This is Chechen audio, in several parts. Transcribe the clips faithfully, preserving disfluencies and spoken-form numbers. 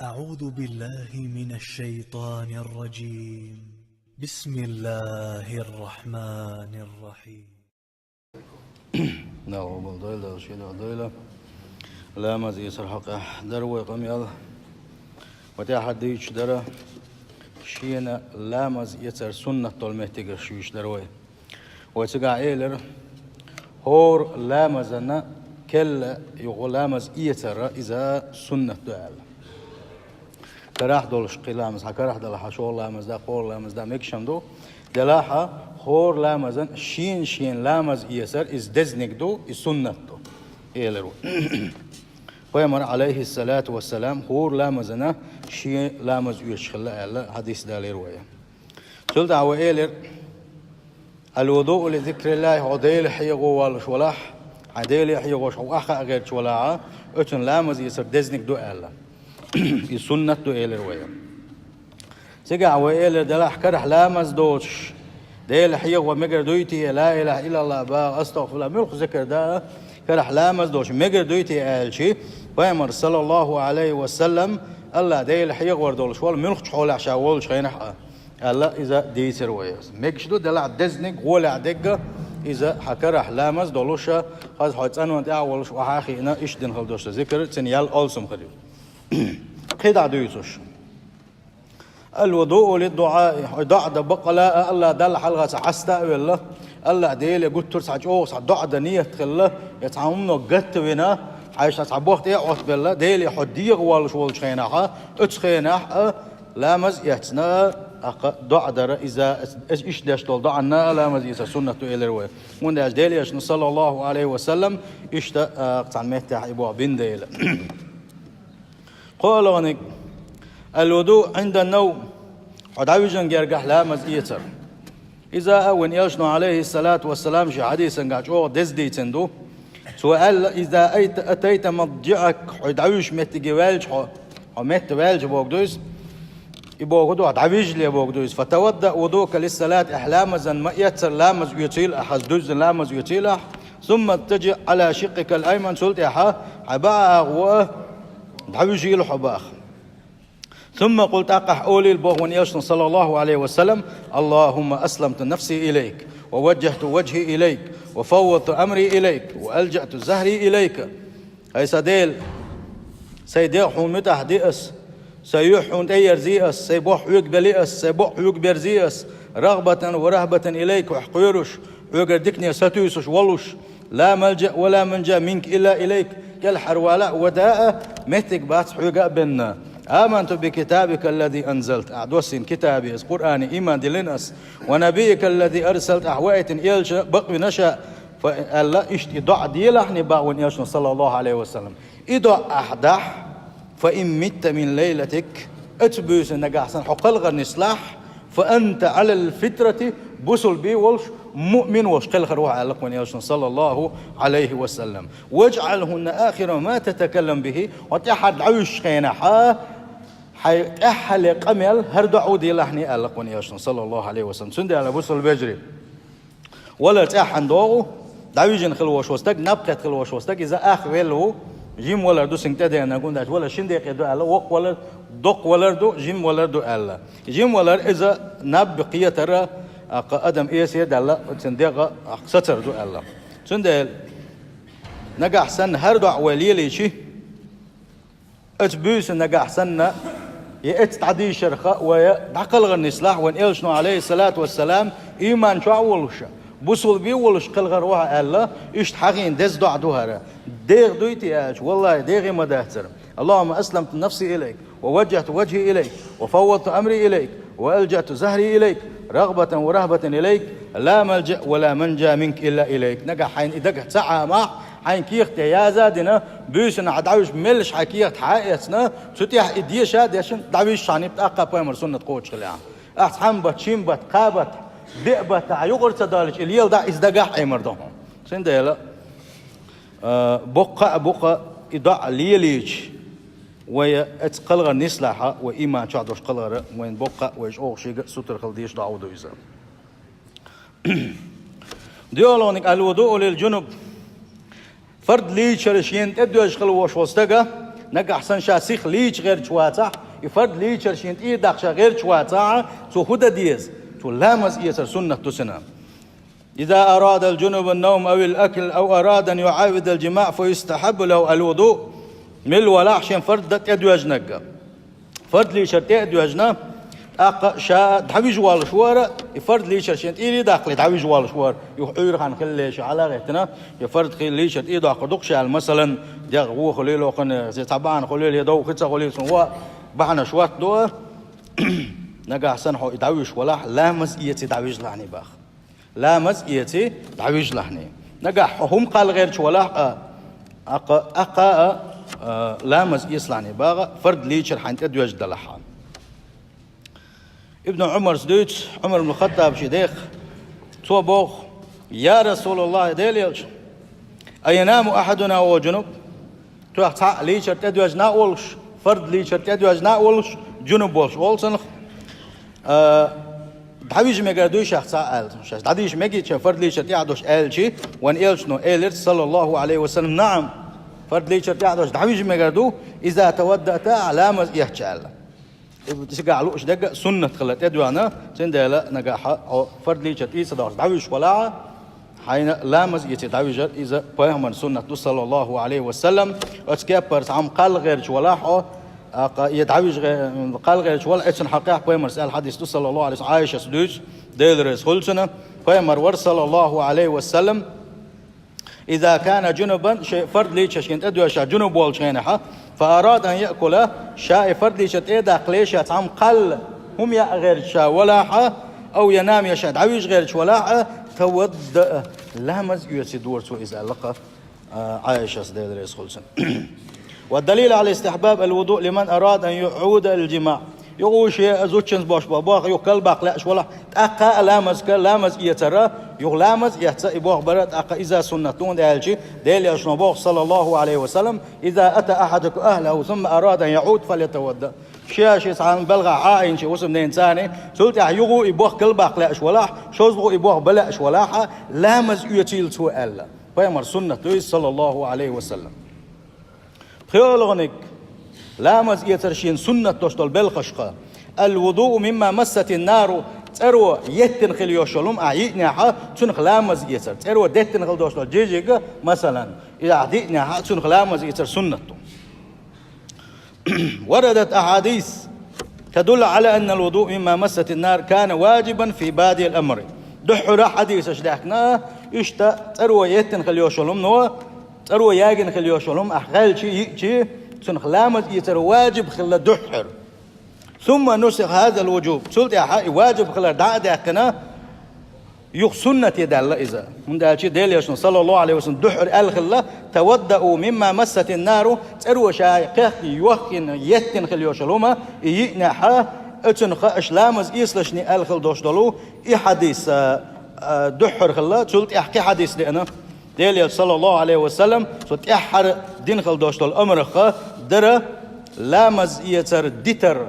أعوذ بالله من الشيطان الرجيم. بسم الله الرحمن الرحيم. Дала къобалдойла, Дала шен дуьхьа дойла. Ламаз эцар хьокъехь дара вай къамел. Ва тӀаьхьа дуьйцуш дара шена ламаз эцар суннат долу меттигаш юьйцуш дара вай. Вай цигахь элира, хӀора ламазана керла юха ламаз эцар иза суннат ду аьлла. Карахь долуш кхин ламаз, хьан карахь дала, хьан шолгӀа ламаз да, кхоалгӀа ламаз да, мегаш ма ду. Делахь а хӀора ламазан шена-шена ламаз эцар иза дезаниг ду, и суннат ду, элира вай. Пайхамар, Ӏалайхиссалату вассалам, хӀора ламазана шен ламаз оьцуш хилла аьлла, хьадис далийра вай. Цул тӀаьхьа вай элира, «Ал-вудуъу ли зикриллахи», хьо Дела хьехо волуш валахь, хьайн Дела хьехош хьо охьахаа гӀерташ валахь, оцун ламаз эцар дезаниг ду аьлла. И суннат ду, элира вай. Цигахь вай элира, делахь карахь ламаз доцуш, Дела хьехо мегар дуй те, ла илаха иллаллах баха, астагӀфируллах, муьлхха зикр да, карахь ламаз доцуш мегар дуй те аьлча, Пайхамар, саллаллаху Ӏалайхи ва саллам, АллахӀ Дела хьехор долуш вала муьлххачу хьолехь ша волчу хенахь а, аьлла, иза дийцира вай. Мегаш ду, делахь дезаниг гӀолехь дегга, иза хьан карахь ламаз долуша, хаза хьо цӀанонан тӀехь а волуш, охьа а хиъна, иштта дина хила долуш зикр, цуьнан ял алсам хир ю. Кхин дӀа дуьйцуш. «Ал-вудуъу лид-дуӀаи», хьо доӀа дан бакъ а, АллахӀ Далла хьалха цхьа хьаста а велла, АллахӀ Деле гуттар а цхьа чӀогӀа цхьа доӀа дан нийят хилла, я цхьа хӀумано гатта вина, хьайша цхьа боху тӀе а Ӏоттабелла, Деле хьо дегӀан воллуш волчу хенахь а, оцу хенахь а ламаз эцна, аккха доӀа дара иза, иза иштта деш долу доӀанна а ламаз эцар суннат ду, элира вай. ХӀунда аьлча Делан Элчано, саллаллаху Ӏалайхи ва саллам, иштта, а, цхьана меттехь и боху бина дела. КхоалгӀаниг, «Ал-вудуъ Ӏиндан-навм», хьо дӀавижина гергахь ламаз эцар. Иза а вайн Элчано, Ӏалайхиссалату вассалам, шен хьадисангахь чӀогӀа деза дийцина ду. Цо аьлла, «Иза айта, атайта мадджиӀак», хьо дӀавижа меттиге ваьлча хьо, хьо метта ваьлча боху ду иза. И боху ду, дӀавижале боху ду иза. «Фатавадда вудуъака лиссалат», ахь ламазан ма эццара ламаз оьцийла ахь, хаза дуьззина ламаз оьцийла ахь. «Сумма иттаджиъ Ӏала шиккъикал айман», цул тӀаьхьа хьайн бӀе агӀо а дӀавижийла хьо боху. «Сумма къул», тӀаккха ахь олийла боху вайн Элчано, саллаллаху Ӏалайхи ва саллам: «Аллахумма асламту нафси илайк, ва ваджжахту ваджхи илайк, ва фаввадту амри илайк, ва алджаъту захри илайка». ХӀай сан Дела, сайн дегӀ хьуна муьтӀахь ди ас, сайн юьхь хьуна тӀеерзи ас, сайн бохь хьоьга бели ас, сайн бакъ хьоьга берзи ас, рагӀбатан ва рахӀбатан илайк, хьох кхоьруш, хьоьгара дикане сатуьйсуш волуш, ла малджаъ ва ла манджа минка илла илайк, кӀелхьарвала а, вада а меттиг бац хьоьга а бенна. «Аманту би китабика аллази анзалт», ахь доссийна китабе, ас Къуръане, иман диллина ас, «ва набийика аллази арсалт», ахь ваийтина элча бакъвина ша, фа аьлла, иштта и доӀа делахьни боху вайн Элчано, саллаллаху Ӏалайхи ва саллам. И доӀа ахь дахь, «фа ин митта мин лайлатик», оцу буьйсанна нагахь санна хьо кхалхар нислахь, «фа анта Ӏалал фитрати», бусулба волуш, муъмин волуш кхелхар ву хьо, аьлла вайн Элчано, саллаллаху Ӏалайхи ва саллам. «ВаджӀалхӀунна ахира ма татакалламу бихи», хьо тӀаьхьара дӀавуьжучу хенахь, хьайн тӀаьххьале къамел хӀара доӀа ву делахьни, аьлла вайн Элчано, саллаллаху Ӏалайхи ва саллам. Цундела, бусулба вежарий, валар цӀеххьана догӀу, дӀавижина хила волуш волу стаг, наб кхетта хила волуш волу стаг, иза ах велла ву, жима валар ду цуьнга тӀедеанарг, хӀунда аьлча валар шин декъе ду аьлла, воккха валар, доккха валар ду, жима валар ду аьлла. Жима валар иза наб кхетар, аккха адам эсе а даьлла, цуьнан дегӀ а сацар ду аьлла. Цундела, нагахь санна хӀара доӀа вай лелийчи, оцу буьйсанна нагахь санна, я эцца дӀадийшарх а вай дӀакхалхар нислахь, вайн Элчано, Ӏалайхиссалату вассалам, иман чохь а волуш, бусулба а волуш кхелхар ву хьо аьлла, иштта хьахийна деза доӀа ду хӀара. ДегӀан дуй те аьлча, валлахӀи, дегӀан ма дацара. «АллахӀумма асламту нафси илайк, ва ваджжахту ваджхи илайк, ва фаввадту амри илайк, ва алджаъту захри илайк, рагӀбатан ва рахӀбатан илайк, ла малджаъ ва ла манджа минка илла илайк». Нагахь хьайна и дагахь ца Ӏамахь, хьайн кехат тӀе яза а дина, буьйсанна хьо дӀавуьжуш меллаша хьайн кехат хьа а эцна, цу тӀехь и деша а дешна, дӀавижча хьан тӀаккха пайхамар суннат кхочуш хилахь. Ахь цхьамма бат, шимма бат, кхаа бат, деа бат, хьан юкъара ца доьллича, и лела дӀа иза дагахь Ӏемар ду хьуна. Цундела, а, боккха а бу-кх и доӀа лелийча, вай эцца кхалхар нислахь, вай иман чохь долуш кхалхар, вайн боккха а, вай чӀогӀа шига а сутара хила дезаш доӀа ву ду иза. ДоьалгӀаниг, «Ал-вудуъу лил-джунуб». Фард лийчара шена тӀедоьжна хила волуш волу стага Нагахь санна ша сиха лийча гӀерташ вацахь, и фард лийчар шена тӀера даккха ша гӀерташ вацахь, цо хӀун дан деза? Цо ламаз эцар суннат ду цунна. إذا أراد الجنب النوم أو الأكل أو أراد أن يعاود الجماع فيستحب له الوضوء. Мила валахь шен фард тӀедоьжнарг. Фард лийчар тӀе а доьжна, тӀаккха ша дӀавижа воллуш вара, и фард лийчар шен тӀера даккхале дӀавижа воллуш вара, юха Ӏуьйра хан хилла леша хьала а гӀеттина, и фард хи-, лийчар тӀе доккхур ду-кх ша аьлла, масалан, дегӀ вон хуьлийла хӀокхуьнан, зе цхьа бахьана хуьлийла, е дов хи ца хуьлийла цунна, ва бахьанаш хӀотта ду, нагахь санна хьо и дӀавуьжуш валахь, ламаз эций дӀавижалахьний бах. Ламаз эций дӀавижалахьний. Нагахь хьо хӀума кхалла гӀерташ валахь а, аккха, аккха а, а, ламаз эцалахьний бах, фард лийчар хьайна тӀедоьжна далахь а. Ибн Ӏумарс дуьйцу, Ӏумар ибн Хаттаб шен дех, цо боху: «Я Расулаллахь, Делан Элча, أينام أحدنا وهو جنب?» Тоьхна цхьаъ лийчар тӀедоьжна а волуш, фард лийчар тӀедоьжна а волуш, жунуб волуш олу цунах, а, дӀавижа мегар дуй шех цхьаъ аьлла. Шаьш дӀадийша мегий шен фард лийчар тӀехь долуш аьлчи, вайн элчано элира, саллаллаху алейхи ва саллям: «Наам, фард лийчар тӀехь долуш дӀавижа мегар ду, иза таваддаъта, ахь ламаз эцча», аьлла. И цигахь лууш дерг а суннат хилла тӀедоьгӀна, цундела нагахь хьо фард лийчар тӀе ца доккхуш дӀавуьжуш валахь, хьайна ламаз эций дӀавижар иза пайхамаран суннат ду, саллаллаху алейхи ва саллям. Оцу кеппара цхьамма кхалла гӀерташ валахь хьо, аккха, я дӀавижа гӀе-, кхалла гӀерташ валахь, эцун хьакъехь пайхамарс аьлла хьадис ду, саллаллаху алейхи ва саллям, Ӏайшас дуьйцу, Дела реза хуьлда цунна, пайхамар вара, саллаллаху алейхи ва саллям, иза кана жунубан, шен фард лийчар шена тӀедоьжна ша жунуб волчу хенахь, фа арада ан яъкула, ша и фард лийчар тӀе а даккхале ша цхьамма кхалла хӀума яа гӀерташ ша валахь, ау янам, я ша дӀавижа гӀерташ валахь, таваддаъа, ламаз оьций дора цо иза аьлла-кх, а, Ӏайшас, Дела реза хуьлда цунна. Ва далил ала истихьбаб ал-вуду лиман арада ан яъуда ал-жимаъ. Юха шен зудчуьнца бош бо-, боху, юха кал баккха лаьаш валахь, тӀаккха а ламазка, ламаз эцара, юха ламаз эцна и боху бара, тӀаккха иза суннат ду, хӀунда аьлча, Дела элчано боху, саллаллаху алейхи ва саллям: «Иза ата ахьадукум ахлаху, сумма арада ан яъуд, фалятавадда». Шен шен цхьана белхахь Ӏа а йина шен хӀусамненан царна, цул тӀаьхьа юха и боху кал баккха лаьаш валахь, шозлагӀа и боху бан лаьаш валахь, ламаз оьцийла цо аьлла. Пайхамаран суннат ду иза, саллаллаху алейхи ва саллям. ПхоьалгӀаниг, ламаз эцар шена суннат долуш долу белхашха. Ал-вудуу мимма массатин нару, цӀаро еттина хила йолуш йолу хӀума ахь йиънехь, цунах ламаз эцар. ЦӀаро деттина хила долуш долу жижиг, масалан, и ахь диънехь, цунах ламаз эцар суннат ду. Варадат ахьадис тадуллу ала анна ал-вудуу мимма массатин нар кана ваджибан фи бадиил амри. Дуьххьара хьадисаш даьхкина, иштта цӀаро еттина хила йолуш йолу хӀума, цӀаро ягийна хила йолуш йолу хӀума ахь гӀелчи, йиъчи, цунах ламаз эцар ваджиб хилла дуьххьара. Сумма нусиха хазал вуджуб. Цул тӀаьхьа и ваджиб хилар дӀа а даьккхина, юха суннате даьлла иза. ХӀунда аьлча Делан элчано, саллаллаху алейхи ва саллям, дуьххьара аьлла хилла: «Таваддау мимма массатин нару», цӀаро ша кхехкина, йохкина, еттина хила йолуш йолу хӀума, и йиънехь, оцунах аша ламаз эцалашний аьлла хила долуш долу и хьадис, а, а, дуьххьара хилла, цул тӀаьхьа кхин хьадис деана. Делан элча, саллаллаху алейхи ва саллям, цу тӀаьххьара дина хила долуш долу амрах дара ламаз эцар дитар,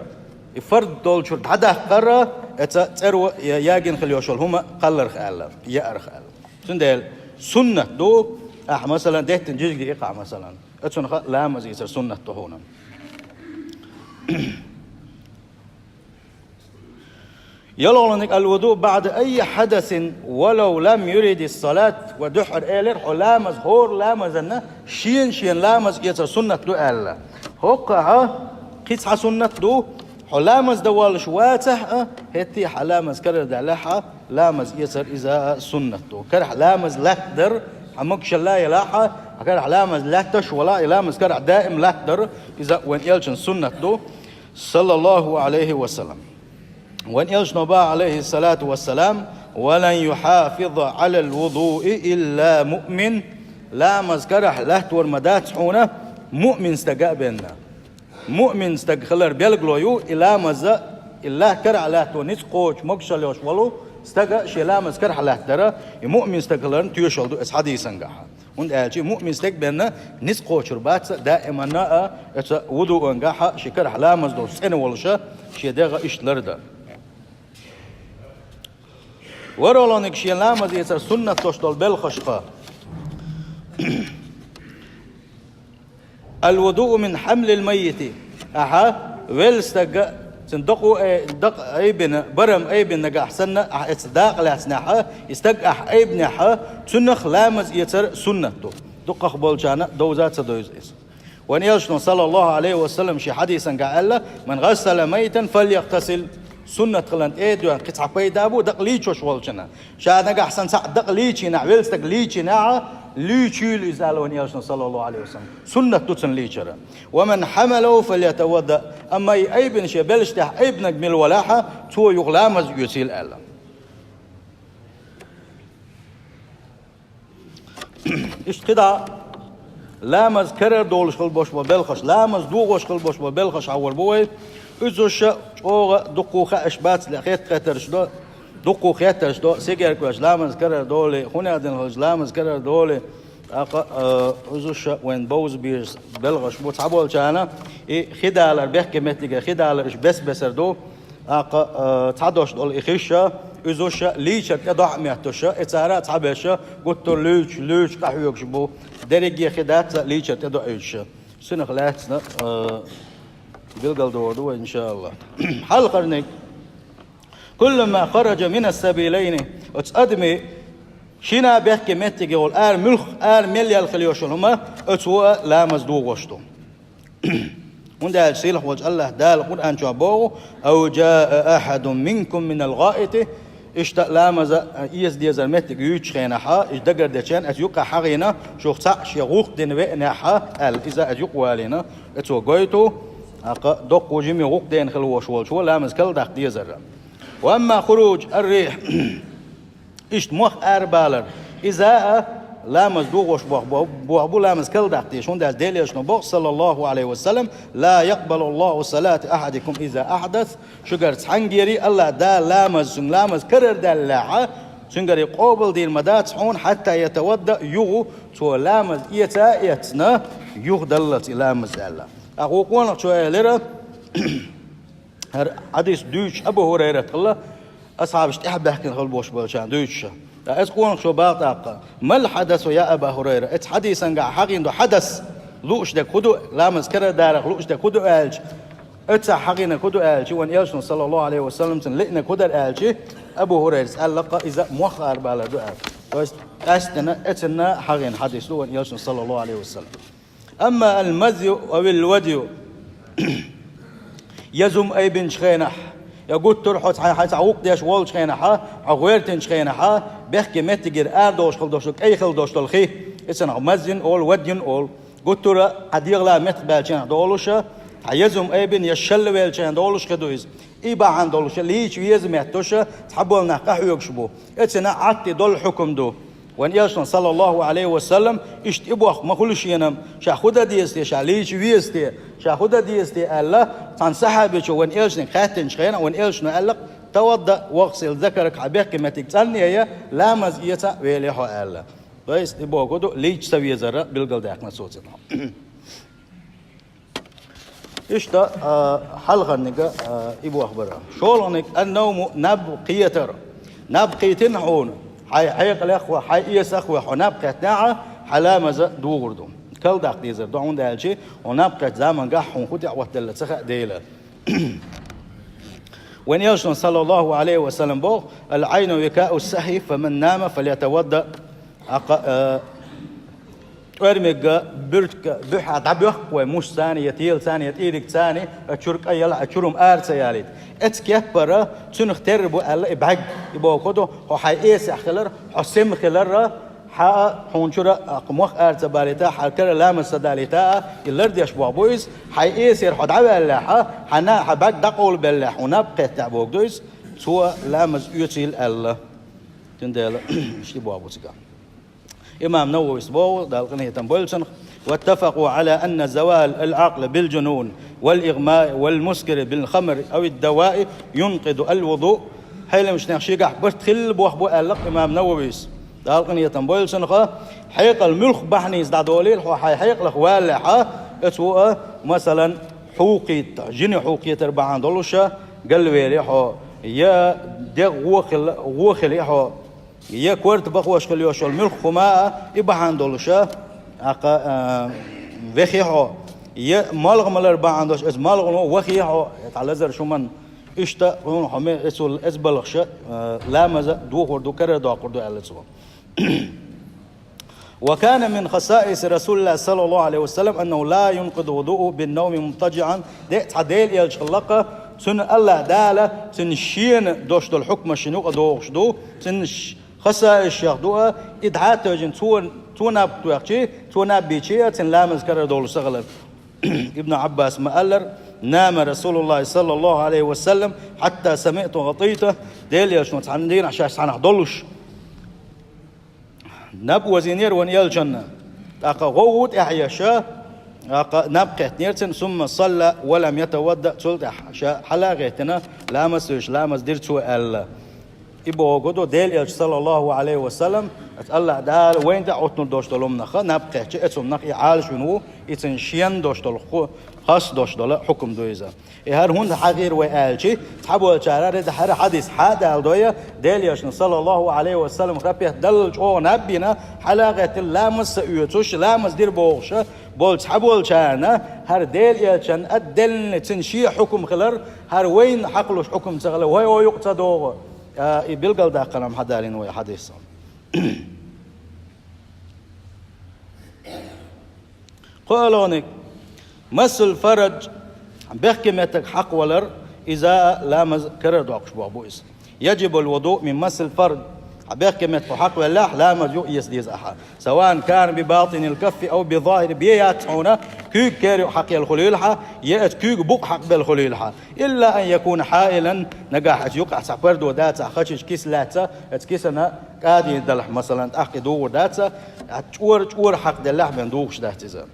и фард долчуьра дӀадаккхар, эца цӀаро я-, ягийна хила йолуш йолу хӀума кхалларх аьлла, яарх аьлла. Цундела суннат ду, ахь, масалан, деттина жижиг диъ кхаъ, масалан, оцунах ламаз эцар суннат ду хьуна. ЙолгӀаниг: «Ал-вуду баъда айи хьадасин, валав лам юриди ссалат», ва дуьххьара элира: «Хьо ламаз, хӀора ламазанна шена-шена ламаз эцар суннат ду», аьлла. ХӀокхахь кхин цхьа суннат ду: хьо ламаз дан воллуш вацахь а, хӀетте а хьан ламаз карара даьллехь а, ламаз эцар иза а суннат ду. Карахь ламаз латтадар, хьан могушалла елахь а, карахь ламаз латташ валахь, и ламаз карахь даим латтадар, иза вайн элчан суннат ду, саллаллаху алейхи ва саллям. Вайн элчано боху, алейхи салату ва салам: «Ва лан юхьафиза алал вудуи илла муъмин». Ламаз карахь латтор ма дац хьуна муъмин стага а бенна. Муъмин стаг хилар белгало ю, и ламаза, и ла-, карахь латто ницкъ кхочу, могушалла йолуш волу стага шен ламаз карахь латтадара, и муъмин стаг хиларна тоьшалла ду эцу хьадисангахь. ХӀунда аьлча муъмин стаг бенна ницкъ кхочур бац даиманна а, эца вудуангахь шен карахь ламаз долуш цӀена волуша шен дегӀ иштта лардан. ВорхӀалгӀаниг шен ламаз эцар суннат долуш долу белхашха. الوضوء من حمل الميت. Ахьа велла стаг, цун дакъа, э, дакъа айбина, барам айбина нагахь санна, ахьа эцу дакъа лаьцнехьа, и стаг ахьа айбинехьа, цунах ламаз эцар суннат ду. Дукхах болчарна довза ца довза иза. Вайн элчано, саллаллаху алейхи ва саллям, ши хьадисангахь аьлла: «من غسل ميتا فليغتسل». Суннат хилан тӀе а доьгӀна, кхин цхьа пайда бу дакъа лийчош волчунна. Ша нагахь санна цхьаъ дакъа лийчийнехь, велла стаг лийчийнехь, лийчийла иза, аьлла вайн элчано, саллаллаху алейхи ва саллям. Суннат ду цунна лийчар. «ومن حمله فليتوضأ». Амма и айбина, шен белшаш тӀехь айбинарг мила велахь, цо юха ламаз оьцийла, аьлла. Иштта кхидӀа ламаз карара долуш хила болуш болу белхаш, ламаз дохош хила болуш болу белхаш хьахор бу вай. Иза уьш чӀогӀа дуккха хууш бац, хетта хеттарш до, дуккха хеттарш до, сигеркоьш ламаз карара долий, хӀун аьлла дина хилча ламаз карара долий. ТӀаккха, а, иза уьш вайн бовза безаш белхаш бу. Цхьаболчарна и хи далар, бехке меттиге хи далар, уьш бес-бесар ду. ТӀаккха, а, цхьа дош долу и хиш, иза уьш лийчар тӀе дохьа метташ, и цара цхьаберш гуттар а луьйчу, луьйчу къахьоьгуш бу. Дерриге хи дац лийчар тӀе доуьйтуш. Цунах лаьцна, а, билгалдохур ду вай, иншааллах. Хьалхарниг: «كلما خرج من السبيلين». Оцу адамийн шина бехке меттиге волу ара муьлхха, ара мел яьлла хила йолуш йолу хӀума, оцу ву а ламаз дохош ду. ХӀунда аьлча сийлахь волчу АллахӀ Дала Къуръан чохь боху: «أو جاء أحد منكم من الغائط». Иштта ламаза, а, эца дезар меттиг юьйцучу хенахь, иза дагардечу хенахь, оцу юккъехь хьахийна, шух цхьаъ шен гӀуллакх дина веанехь, аьлла, иза оцу юккъе валийна, оцо гойту, тӀаккха доккха жима гӀуллакх дина хила волуш волчо ламаз карладаккха дезар. «وأما خروج الريح». Иштта мох арабалар. Иза а ламаз дохош боху, боху бу ламаз карладаккха дезаш. ХӀунда аьлча Делан элчано боху, саллаллаху алейхи ва саллям: «لا يقبل الله صلاة أحدكم إذا أحدث». Шуьгара цхьаьнггара АллахӀ Дала ламаз, цуьнан ламаз карара даьллехь, цуьнгара къобалдийр ма дац хьуна, «حتى يتوضأ», юха цо ламаз эца а эцна, юха даллалц и ламаз аьлла. ТӀаккха вукху къонахчо элира, хӀара хьадис дуьйцуш Абу ХӀурайрат хилла, асхьабаш тӀаьхьа баьхкина хила болуш болчарна дуьйцуш. Ткъа оцу къонахчо боху тӀаккха: «ما الحدث يا أبا هريرة؟» Оцу хьадисангахь хьахийна ду хьадас, лууш дерг хӀун ду, ламаз карара дарах лууш дерг хӀун ду аьлча, оццахь хьахийнарг хӀун ду аьлча, вайн элчано, саллаллаху алейхи ва саллям, цунна лиънарг хӀун дара аьлча, Абу ХӀурайрас аьлла-кх, иза мох арабалар ду аьлла. То есть, къаьсттина, эцна хьахийна хьадис ду вайн элчано, саллаллаху алейхи ва саллям. «أما المذي أو الودي». Я зум айбинчу хенахь, я гуттара хьо цхьа, хьайн цхьа гӀуллакх деш волчу хенахь, хьо гӀоьртинчу хенахь, бехке меттигера арадолуш хила долуш, кӀай хила долуш долу хи, и цунах мазйин олу, вадйин олу. Гуттара хьан дегӀала меттах баьлча хенахь долуш, хьан я зум айбина, я шелла велча хенахь долуш хи ду иза. И бахьана долуш, лийча веза метташ, цхьаболу нах къахьоьгуш бу. Эцна Ӏатти долу хьукам ду. Вайн элчано, саллаллаху алейхи ва саллям, иштта и боху ма хуьлу шена, ша хӀун дан деза те, ша лийча веза те, ша хӀун дан деза те аьлла, цхьана сахьабичо вайн элчаниг хаьттинчу хенахь, вайн элчано аьлла-кх: «توضأ واغسل ذكرك», хьан бехке меттиг цӀанъяй, ламаз эца а велий хьо аьлла. То есть, и боху ду, лийча ца везар билгалдаьккхина цо цунах. Иштта, а, хьалхарниг, а, и боху бара. ШолгӀаниг: «النوم», наб кхетар. Наб кхийтина хьуна, хьайн хьекъалех а, хьайн эсах а хьо наб кхеттинехь, хьан ламаз догӀур ду. Карладаккха дезар ду, хӀунда аьлча хьо наб кхеттачу замангахь хьуна хӀун тӀехь хӀоттаделла ца хаьа Делан. Вайн элчано, саллаллаху алейхи ва саллям, боху: «العين وكاء السهي، فمن نام فليتوضأ». ТӀаккха, э, тӀоьрмигга, буьртигга, буьхьа дӀабоьккху вай мушцаца, я телаца, я тӀийригца, а чуьра кӀай яла, а чуьра хӀума ара ца ялийта. Эцу кеппара цуьнах терра бу аьлла и бӀаьрг. И боху ду, хьо хьайн эсехь хилар, хьо сема хилар, хьан а, хьуна чуьра а, кху мох ара ца балийта, хьан кара ламаз ца далийта а, и лардеш боху бу иза, хьайн эсера хьо дӀаваьллехь, хьан а, хьан бӀаьрг дӀакъовлабеллехь, хьуна наб кхеттехь боху ду иза, цо ламаз оьцийла аьлла. Цундела, иштта боху бу цигахь. Имам Нававис боху, Дала къинхетам бойла цунах: «واتفقوا على أن زوال العقل بالجنون والإغماء والمسكر بالخمر أو الدواء ينقض الوضوء». Хьелимашнех шегахь барт хилла боху бу аьлла-кх имам Нававис, Дала къинхетам бойла цунах, хьекъал муьлхха бахьаница дӀадолийла хьо, хьайн хьекъалах валлехь, оцу ву а, масалан, хьу кхетта, жине хьу кхетар бахьана долуша, галвели хьо, я дегӀ гӀо хила, гӀо хили хьо, я корта бахош хила йолуш йолу муьлхха хӀума а, и бахьана долуша, аккха, а, вехи хьо, Я малгӀа малар бахьана долуш, иза малгӀано вахе хьо, я цхьа лазар шуман, иштта хьуна хьо ме эцул, эца балхаша, э, ламаза дохур ду, карара доккхур ду, аьлла цо. وكان من خصائص رسول الله صلى الله عليه وسلم أنه لا ينقض وضوءه بالنوم مضطجعا. Де, цхьа Делан элча хилла-кх, цуьнан АллахӀ Дала цуьнан шена долуш долу хьукмаш шена юкъа догӀуш ду, цуьнан ш-, хасаишех ду а, и дӀа а тевжина, цо, цо наб тоьхчий, цо наб бийчий а, цуьнан ламаз карара долуш ца хилар. Ибн Ӏаббаса ма-аллара: نام رسول الله صلى الله عليه وسلم حتى سمعت غطيته. Делан элчано цхьана дийнахь шаьш цхьанхьа долуш наб озийнера вайн элчанна. ТӀаккха гӀовгӀа тӀаьхьа еш, тӀаккха наб кхеттинера цуьнан, ثم صلى ولم يتوضأ, цул тӀаьхьа ша хьала а гӀеттина, ламаз а вуьйш, ламаз дира цо аьлла. И бохург ду, Делан элча, саллаллаху Ӏалайхи ва саллам, АллахӀ Дала вайна тӀе Ӏуттур долуш долу хӀуманах наб кхетча, оцу хӀуманах и Ӏалашвина ву, и цуьнан шена долуш долу ху-, хас долуш долу хьукам ду иза. И хӀара хӀунда хьахийра вай аьлча, цхьаболчара реда хӀара хьадис хьа а даладой, Делан элчано, саллаллаху Ӏалайхи ва саллам, хапет далла чӀогӀа наб бина, хьала а гӀеттина, ламаз а ца оьцуш, ламаз дира бохуш болу цхьаболчарна, хӀара Делан элчанна а делла цуьнан шен хьукам хилар, хӀара вайна хьакхалуш хьукам ца хилар, вай хӀокху юкъа ца догӀу. А, и билгалдаккхарна хьадалийна вай хьадис. КхоалгӀаниг: مسح الفرج, бехке меттиг хьакхавалар, иза а ламаз карара доккхуш боху бу иза. يجب الوضوء من مس الفرج. Хьан бехке меттиг хьо хьакхавеллехь, ламаз юкъа эца деза ахьа. سواء كان بباطن الكف أو بظاهره, бен яц хьуна, куьйга кер юкъа хьакхаелла хуьлийла хьан, я оцу куьйга букъ хьакхабелла хуьлийла хьан. إلا أن يكون حائلا, нагахь оцу юкъахь цхьа пардо дацахь, хачийча киса лаьцна, оцу кисана кӀадийна далахь, масалан, тӀаккха и дугӀур дац, а чӀора, чӀора хьакхаделлехь бен дугӀуш дац иза.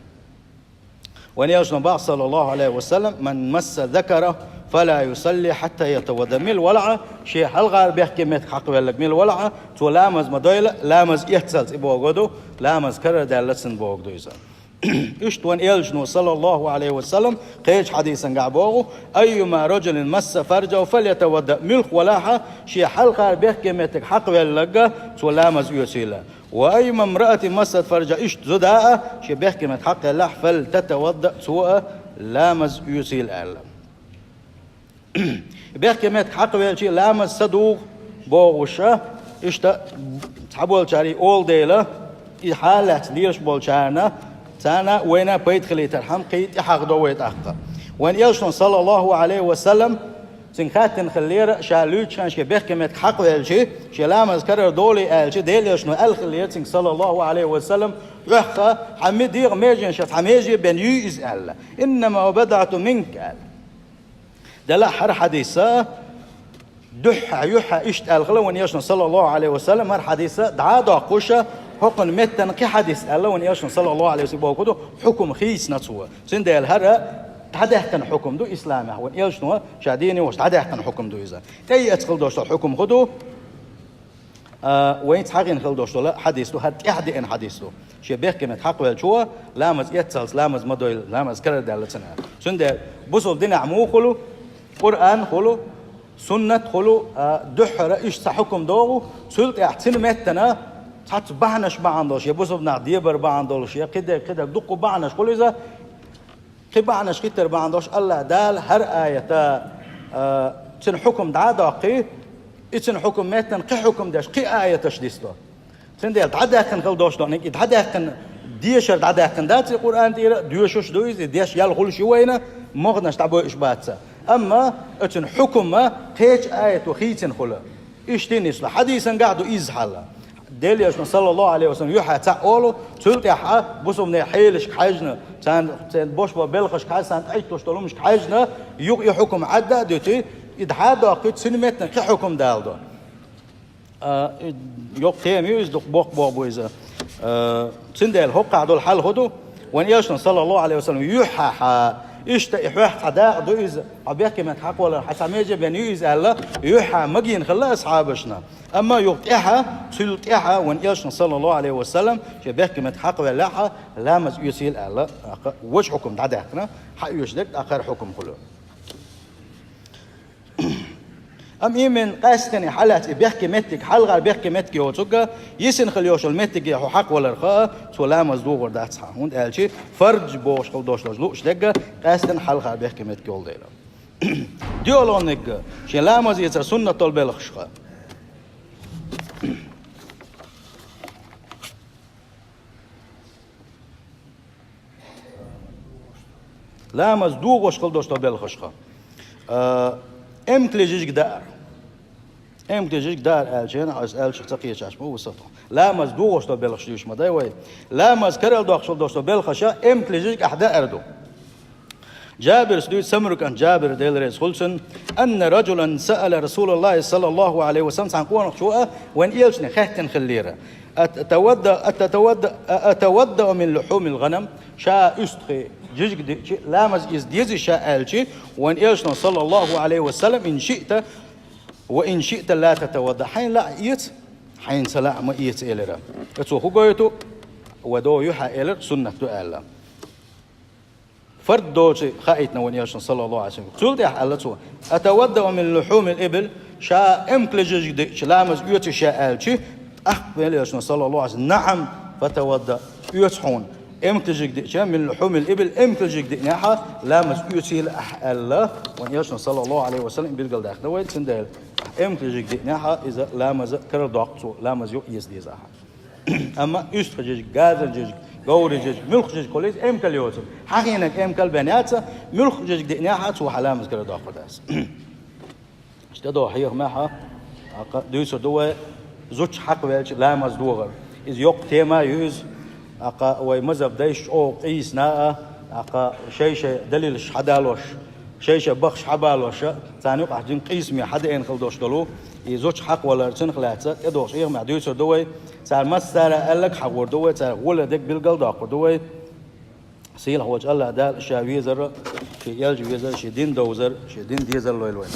Вайн элчано боху, саллаллаху Ӏалайхи ва саллам: من مس ذكره فلا يصلي حتى يتوضأ. Мила велахь а, шен хьалхара бехке меттиг хьакхавелларг мила велахь а, цо ламаз ма дойла, ламаз эццалц, и бохург ду, ламаз карара даьлла цуьнан бохург ду иза. Иштта вайн элчано, саллаллаху Ӏалайхи ва саллам, кхечу хьадисангахь боху: أيما رجل مس فرجه فليتوضأ. Муьлхха велахь а, шен хьалхара бехке меттиг хьакхавелларг, цо ламаз оьцийла. وأيما امرأة مست فرجها, иштта зуда а, шен бехке меттиг хьакхаеллехь, فلتتوضأ, цо а ламаз оьцийла аьлла. Бехке меттиг хьакхавелча ламаз ца дугӀу бохуш, иштта цхьаболчара и олу дела, и хьалаьцна лелаш болчарна, царна а вайна а пайда хилийтархьама, кхин тӀехьагӀдо вай тӀаккха. Вайн элчано, саллаллаху Ӏалайхи ва саллам, цуьнга хаьттина хиллера, ша луьйчу хенахь шен бехке меттиг хьакхавелча, шен ламаз карара долий аьлча, Делан элчано аьлла хиллера цуьнга, саллаллаху Ӏалайхи ва саллам, хьоьхха, хьан ме дегӀан меженашца цхьа меже бен юй иза аьлла. إنما هو بضعة منك аьлла. Делахь хӀара хьадис, дуьххьа, юьххьа иштта аьлла хилла вайн элчано, саллаллаху Ӏалайхи ва саллам, хӀара хьадис дӀа а доккхуш, хӀокхуьнан меттана кхин хьадис аьлла вайн элчано, саллаллаху Ӏалайхи ва саллам, бохург ду, хьукам хийцина цо. Цундела хӀара дӀадаьккхина хьукам ду исламехь. Вайн элчано ша дийна йолуш дӀадаьккхина хьукам ду иза. ТӀеэцна хила долуш долу хьукам хӀун ду? А, вайна цхьа гӀина хила долуш долу хьадис ду, хӀара тӀаьхьа деана хьадис ду. Шен бехке меттиг хьакхавеллачо ламаз эццалц, ламаз ма дойла, ламаз карара даьлла цуьнан. Цундела бусалба динехь муха хуьлу, Къуръан хуьлу, суннат хуьлу, а, дуьххьара иштта цхьа хьукам догӀу, цул тӀаьхьа цуьнан меттана цхьацца бахьанаш бахьана долуш, я бусалба нах дебар бахьана долуш, я кхидерг, кхидерг дуккха бахьанаш хуьлу иза, кхин бахьанаш хӀиттар бахьана долуш, АллахӀ Дала хӀара аята, а, цуьнан хьукам дӀа а доккхий, и цуьнан хьукам меттана кхин хьукам деш, кхин аяташ дисдо. Цундела дӀадаьккхина хила долуш долу, и дӀадаьккхина, дешар дӀадаьккхина дац и Къуръан тӀера, доьшуш ду иза, и деш ял хуьлуш ю вайна, могӀанаш дӀабойуш бац. Амма оцуьнан хьукам кхечу аято хийцина хуьлу. Иштта нисло. Хьадисангахь ду изза хьал. Делан элчано, саллаллаху Ӏалайхи ва саллам, юьххьехь цхьаъ олу, цул тӀаьхьа бусалба нехан хьелашка хьаьжна, царна, царна беш болу белхашка хьаьжна, царна тӀаьхьитталуш долу хӀуманашка хьаьжна, юкъа и хьукам Ӏадда а дуьтий, и дӀа а доккхий, цуьнан меттана кхин хьукам даладо. А, и йоккха тема ю иза, дукха боккха боху бу иза. А, цундела хӀокхахь долу хьал хӀун ду? Вайн элчано, саллаллаху Ӏалайхи ва саллам, юьххьехь, иштта и хьоьх цхьа дакъа ду иза, хьан бехке меттиг хьакхавалар, хьан цхьа меже бен ю иза аьлла, юьххьехь магийна хилла асхьабашна. Амма юха тӀаьхьа, цул тӀаьхьа вайн элчано, саллаллаху Ӏалайхи ва саллам, шен бехке меттиг хьакхавеллехь, ламаз оьцийла аьлла, тӀаккха важа хьукам дӀадаьккхина, хьаоьцуш дерг тӀаккха хӀара хьукам хуьлу. Амма именно къаьстина хьалаца и бехке меттиг, хьалхара бехке меттиг йоцург, йисина хила йолуш йолу меттиге хьо хьакхаваларх, цо ламаз догӀур дац хьан. ХӀунда аьлча фардж бохуш хила долуш долу лууш дерг къаьстина хьалхара бехке меттиг йолу дела. ДоьалгӀаниг, шен ламаз эцар суннат долу белхашха. Ламаз догӀуш хила долуш долу белхашха. А, эмкале жижиг даар. Эмкале жижиг даар аьлча, аса аьллачух ца кхечаш ма ву сату. Ламаз догӀуш долу белхаш дуьйш ма дай вай. Ламаз карладоккхуш хила долуш долу белхаша эмкале жижиг ахь даар ду. Джабирс дуьйцу, Самура кӀант Джабир, Дела реза хуьлда цунна: «Анна раджулан саъала Расулаллахи саллаллаху алейхи ва саллям», цхьана къонахчо а вайн элчане хаьттина хиллера: «Ататавадда-, ататавадда-, а-, атаваддау мин лухумил гъанам?» Ша уьстагӀий жижиг диъча, ламаз иза дезий ша аьлча, вайн элчано, саллаллаху алейхи ва саллям: «Ин шиъта ва ин шиъта ла татавадда». Хьайна лаахь эца, хьайна ца лаахь ма эца, элира. Цо хӀун гойту? Вай догӀу юьхьа элира, суннат ду аьлла. Фард доций хаийтина вайн элчано, саллаллаху алейхи ва саллям. Цул тӀаьхьа аьлла цо: «Атаваддау мин лухумил ибил», ша эмкале жижиг диъча, ламаз оьций ша аьлча, тӀаккха вайн элчано, саллаллаху алейхи ва саллям: «Наам, фатавадда, оьцу хьуна. Эмкале жижиг диъча, мин лухумил ибил, эмкале жижиг диънехьа, ламаз оьцийла ахь», аьлла. Вайн элчано, саллаллаху алейхи ва саллям, билгалдаьккхина вай, цундела эмкале жижиг диънехьа, иза ламаз карладоккху цо, ламаз юха эца деза ахь. Амма уьстагӀий жижиг, газар жижиг, говрий жижиг, муьлххачу жижиг хуьлу иза эмкал йоцург. Хьахийнарг эмкал бен яц, муьлххачу жижиг диънехьа, цо хьан ламаз карладоккхур дац. Иштта догӀу хьехамехьа, тӀаккха дуьйцур ду вай, зудчо хьакхавелча ламаз догӀар. Иза йоккха тема а ю иза, тӀаккха вай мазхӀаб дайша чӀогӀа къийсина а, тӀаккха шай-шай далилаш хьадалош, шай-шай бахаш хьабалош а, царна юкъахь жин къийсаме хьадеана хила долуш долу, и зудчо хьакхавалар, цунах лаьцна тӀедогӀуш хьехамехь дуьйцур ду вай, цара массара а аьлларг хьахор ду вай, цара гӀолла дерг билгалдоккхур ду вай. Сийлахь волчу АллахӀ Дала ша везар, шен элча везар, шен дин довзар, шен дин дезар лойла вайна.